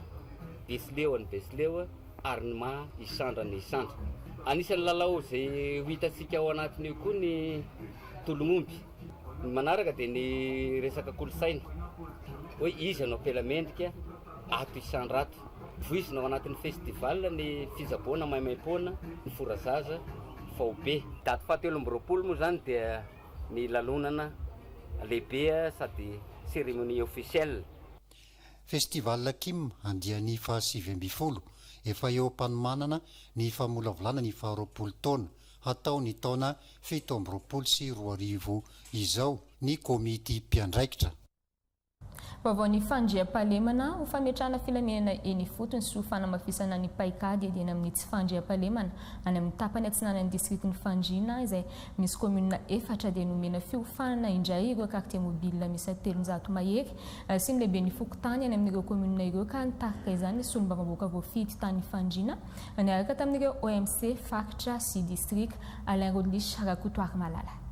Betsileo an'i Betsileo ary ny maha Isandra an'i Isandra. Anisan'ny lalao izay ho hitantsika ao anatin'io koa ny tolon'omby. Ny manaraka dia ny resaka kolontsaina, hoe iza no ampela mendrika ato Isandra ato. Voizina ao anatin'ny festival ny fitsaboana maimaimpoana, ny forazaza faobe. Daty fahatelo amby roapolo moa izany dia ny lanonana lehibe sady cérémonie officielle. Festival Kim andiany faha-19, efa eo am-panomanana ny famolavolana ny faharoapolo taona, hatao ny taona 2027 izao ny komity mpiandraikitra. Vaovao ny fandriampahalemana ho fametrahana filaminana eny ifotony sy ho fanamafisana ny paikady iadiana amin'ny tsy fandriampahalemana any amin'ny tapany atsinanan'ny distrikan'i Fandriana izay misy kaominina efatra dia nomena fiofanana indray ireo quartier mobile miisa 300 mahery sy ny lehiben'ny fokontany any amin'ireo kaominina ireo ka nitarika izany ny solombavambahoaka voafidy tany Fandriana niaraka tamin'ireo OMC faritra sy distrika Alain Rodlish Rakotoarimalala.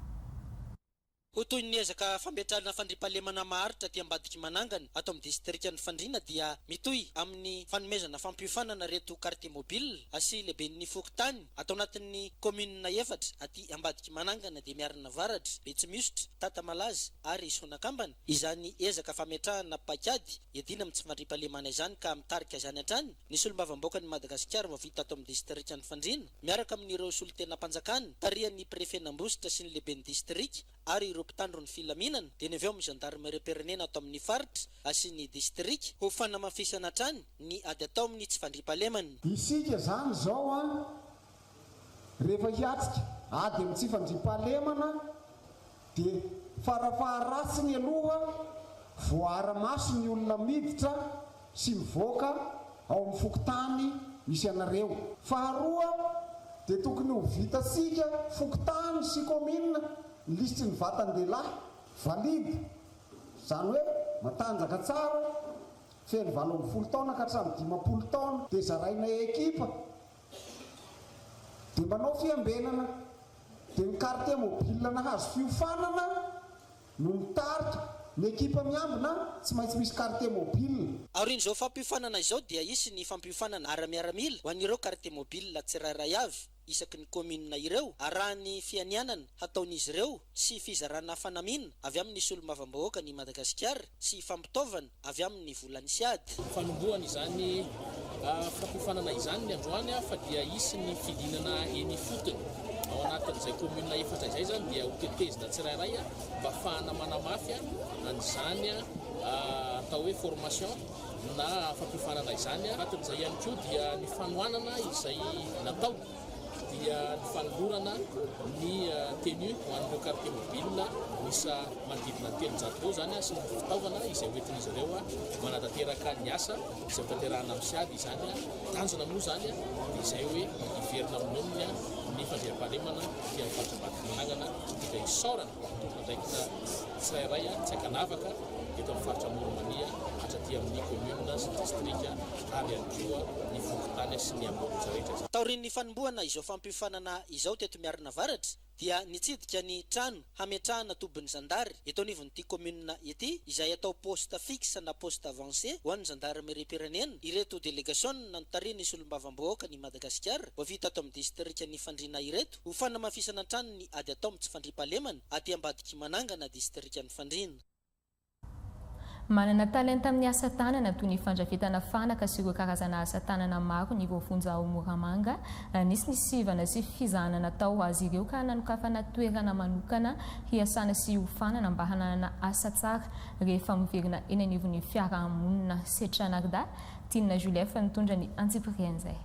Ho toy ny ezaka fametrahana fandriampahalemana maharitra aty ambadik'i Manangana ato amin'ny distrikan'i Fandriana dia mitohy amin'ny fanomezana fampiofanana ireto quartier mobile sy lehiben'ny fokontany ato anatin'ny kaominina efatra aty ambadik'i Manangana dia Miarina Avaratra, Betsimihosotra, Tatamalaza ary Sonakambana izany ezaka fametrahana paikady iadiana amin'ny tsy fandriampahalemana izany ka mitarika izany hatrany ny solombavambaokan'i Madagasikara voafidy tato amin'ny distrikan'i Fandriana miaraka amin'ireo solontenam-panjakana tarihan'ny prefen'Ambositra sy ny lehiben'ny distrika ary ireo mpitandro ny filaminana dia ny avy ao amin'ny zandarimeriam-pirenena ato amin'ny faritra sy ny distrika ho fanamafisana hatrany ny ady atao amin'ny tsy fandriampahalemana. Isika izany izao an, rehefa hiatrika ady amin'ny tsy fandriampahalemana dia farafaharatsiny aloha. Voaara-maso ny olona miditra sy mivoaka ao amin'ny fokontany misy anareo. Faharoa dia tokony ho vitantsika fokontany sy kaominina ny lisitry ny vatan-dehilahy valide, izany hoe matanjaka tsara, feno 18 taona ka hatramin'ny 50 taona, dia zaraina ekipa, dia manao fiambenana, dia ny quartier mobile nahazo fiofanana no mitarika, ny ekipa miambina tsy maintsy misy quartier mobile. Aorian'izao fampiofanana izao dia hisy ny fampiofanana ara-miaramila ho an'ireo quartier mobile tsirairay avy isaky ny kaominina ireo, arahan'ny fianianana hataon'izy ireo sy fizarana fanamiana avy amin'ny solombavambahoakan'i Madagasikara sy fampitaovana avy amin'ny volan'ny Siad. Fanombohana izany fampiofanana izany ny androany fa dia hisy ny fidinana eny ifotony ao anatin'izay commune efatra izay izany dia hotetezina tsirairay mba hafahana manamafy an'izany atao hoe formation na fampiofanana izany. Anatin'izay ihany koa dia ny fanohanana izay natao. dia ny fanolorana ny tenue ho an'ireo quartier mobile miisa manodidina ny 300 eo izany sy ny fitaovana izay hoentin'izy ireo manatanteraka ny asa izay hotanterahina amin'ny SIAD izany. Tanjona moa izany dia izay hoe hiverina amin'ny laoniny ny fandriampahalemana aty amin'ny faritra Ambatomanangana dia isaorana ny tompon'andraikitra tsirairay tsy ankanavaka eto amin'ny faritra Amoron'i Mania hatraty amin'ny commune sy distrika ary ihany koa ny fokontany sy ny ambonitra rehetra izany. Taorian'ny fanombohana izao fampiofanana izao teto Miarinavaratra dia nitsidika ny trano hametrahana tobin'ny zandary eto anivon'ity kaominina ity izay atao poste fixe na poste avancé ho an'ny zandarimeriam-pirenena ireto delegasiona notarihin'ny solombavambahoakan'i Madagasikara voavita ato amin'ny distrikan'i Fandriana ireto ho fanamafisana hatrany ny ady atao amin'ny tsy fandriampahalemana aty ambadik'i Manangana distrikan'i Fandriana. Manana talenta amin'ny asa tanana toy ny fandrafetana fanaka sy ireo karazana asa tanana maro ny voafonja ao Moramanga. Nisy ny sivana sy fizahana natao ho azy ireo ka nanokafana toerana manokana hiasana sy hiofanana mba hananana asa tsara rehefa miverina eny anivon'ny fiarahamonina. Setranarda, Tiana Julief nitondra ny antsipirian'izay.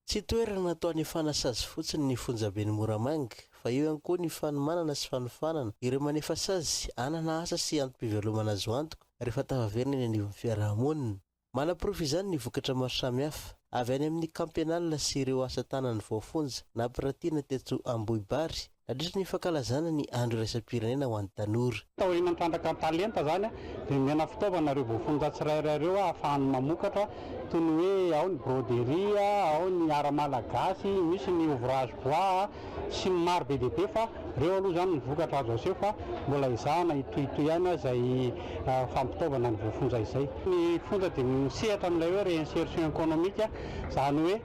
Tsy toerana natao hanefana sazy fotsiny ny fonjaben'i Moramanga, fa eo ihany koa ny fanomanana sy fanofanana ireo manefa sazy hanana asa sy antom-pivelomana azo antoka rehefa tafaverina eny anivon'ny fiaraha-monina. Manaporofo izany ny vokatra maro samihafa avy any amin'ny camp pénal sy ireo asa tanan'ny voafonja nampiratiana teto Ambohibary Nandritra ny fankalazana ny Andro iraisam-pirenena ho an'ny tanora. Taorian'ny trandraka talenta izany dia nomena fitaovana ireo voafonja tsirairay ireo ahafahany mamokatra toy ny hoe ao ny broderie, ao ny art malagasy, misy ny ouvrage bois sy ny maro be dia be fa ireo aloha izany ny vokatra azo aseho fa mbola ezahana hitohitohy ihany izay fampitaovana ny voafonja izay. Ny fonja dia misehatra amin'ilay hoe réinsertion économique izany hoe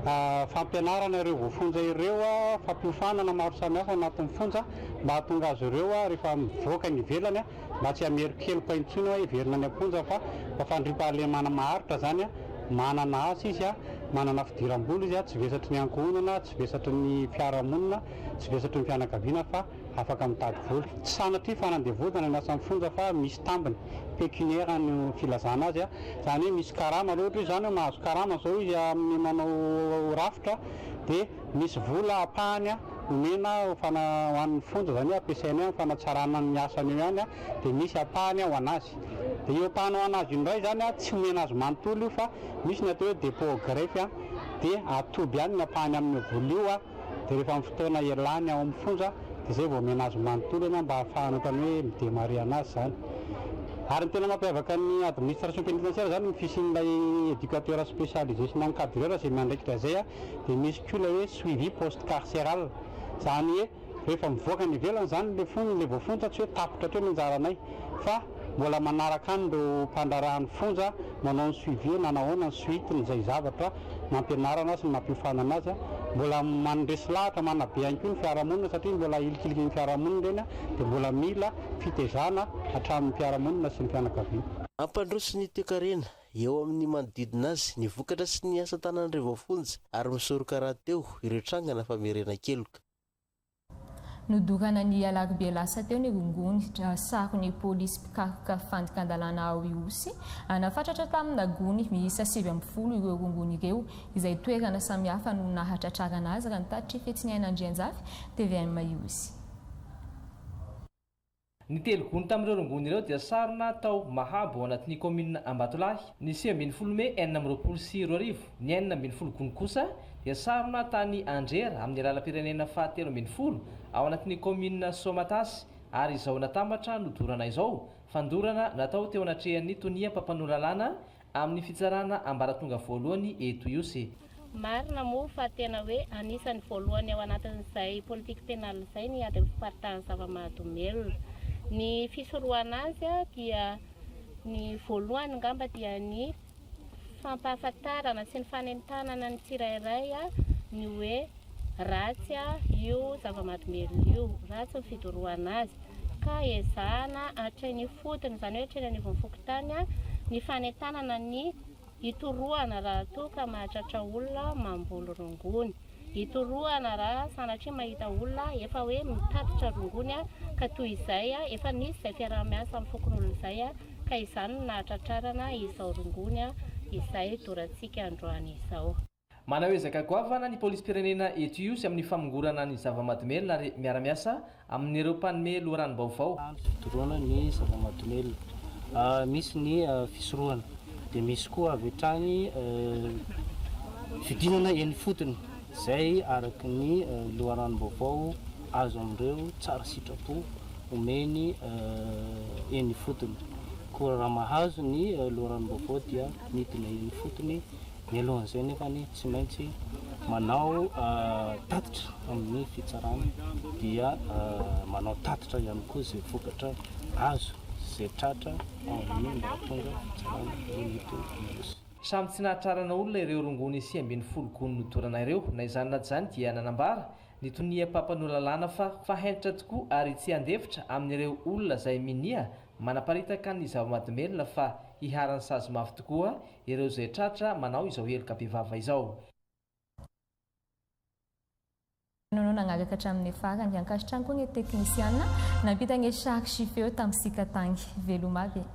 Fampianarana ireo voafonja ireo, fampiofanana maro samihafa anatin'ny fonja mba hahatonga azy ireo rehefa mivoaka any ivelany mba tsy hamerin-keloka intsony hoe hiverina any am-ponja fa mba fandriampahalemana maharitra izany, manana asa izy, manana fidiram-bola izy, tsy vesatry ny ankohonana, tsy vesatry ny fiarahamonina, tsy vesatry ny fianakaviana fa afaka mitady vola. Tsy sanatria fanandevozana ny asan'ny fonja fa misy tambiny, pécuniaire no filazana azy, izany hoe misy karama, raha ohatra izy izany hoe mahazo karama izao izy amin'ny manao rafitra dia misy vola ampahany omena ho fana ho an'ny fonja, izany hoe ampiasainy amin'ny fanatsarana ny asany eo ihany dia misy ampahany ho an'azy. Dia io ampahany ho an'azy io indray izany tsy omena azy manontolo io fa misy ny atao hoe dépôt au greffe dia atoby ihany ny ampahany amin'io vola io. dia rehefa amin'ny fotoana ialany ao amin'ny fonja dia izay vao omena azy manontolo eny mba hahafahany ohatran'ny hoe mi-demarrer anazy izany. Ary ny tena mampiavaka ny administration pénitentiaire izany ny fisian'ilay éducateur spécialisé sy ny encadreur izay miandraikitra izay dia misy koa ilay hoe suivi post carcéral izany hoe rehefa mivoaka any ivelany izany ilay fonja, ilay voafonja tsy hoe tapitra hatreo ny anjaranay fa mbola manaraka any ireo mpandraharaha ny fonja manao ny suivi hoe nanahoana ny suite-n'izay zavatra nampianarana sy nampiofanana azy, mbola mandresy lahatra manabe ihany koa ny fiarahamonina satria mbola hilikiliky ny fiarahamonina ireny dia mbola mila fitezana hatramin'ny mpiara-monina sy ny fianakaviana. Hampandroso ny toekarena eo amin'ny manodidina azy ny vokatra sy ny asa tanan'ireo voafonja ary misoroka rahateo ireo trangana famerenan-keloka. Nodorana ny alarobia lasa teo ny rongony saron'ny polisy mpikaroka fandikan-dalàna ao Ihosy. Nafatratra tamina gony miisa 19 ireo rongony ireo, izay toerana samihafa no nahatratrarana azy, raha ny tatitr'i Fetsiniaina Andrianjafy, tvm Ihosy. Ny telo gony tamin'ireo rongony ireo dia sarona tao Mahabo ao anatin'ny kaominina Ambatolahy, ny 19 mey 2026. Ny 16 gony kosa dia sarona tany Andrera amin'ny lalam-pirenena faha 13 ao anatin'ny kaominina Soamatasy ary izao natambatra nodorana izao, fandorana natao teo anatrehan'ny tonia mpampanoa lalàna amin'ny fitsarana ambaratonga voalohany eto Ihosy. Marina moa fa tena hoe anisan'ny voalohany ao anatin'izay politique pénale izay ny ady amin'ny fiparitahan'ny zava-mahadomelina. Ny fisorohana azy dia ny voalohany angamba dia ny fampahafantarana sy ny fanentanana ny tsirairay ny hoe ratsy io zava-mahadomelina io, ratsy ny fidorohana azy ka ezahana hatreny ifotony, izany hoe hatreny anivon'ny fokontany ny fanentanana ny hitorohana raha toa ka mahatratra olona mamboly rongony. Hitorohana raha sanatria mahita olona efa hoe mitatitra rongony ka toy izay efa nisy izay fiaraha-miasa amin'ny fokonolona izay ka izany no nahatratrarana izao rongony izay dorantsika androany izao. Manao ezaka goavana ny polisim-pirenena eto Ihosy amin'ny famongorana ny zava-mahadomelina ary miara-miasa amin'ireo mpanome loharanom-baovao. Fidorohana ny zava-mahadomelina. Misy ny fisorohana dia misy koa avy hatrany fidinana eny ifotony izay araka ny loharanom-baovao azo amin'ireo tsara sitrapo omeny eny ifotony. Koa raha mahazo ny loharanom-baovao dia midina eny ifotony. Mialohan'izay nefa tsy maintsy manao tatitra amin'ny fitsarana dia manao tatitra ihany koa izay vokatra azo izay tratra ao amin'ny ambaratonga fitsarana eny eto Ihosy. Samy tsy nahatrarana olona ireo rongony 19 gony nodorana ireo. Na izany na tsy izany dia nanambara ny tonia mpampanoa lalàna fa fa hentitra tokoa ary tsy handefitra amin'ireo olona izay minia manaparitaka ny zava-mahadomelina fa hiharan'ny sazy mafy tokoa ireo izay tratra manao izao heloka bevava izao. No nagnaraka hatramin'ny farany. Ankasitrahany koa ny teknisiana nampita ny sary sy feo tamin'ny sika tagny. Veloma aby e.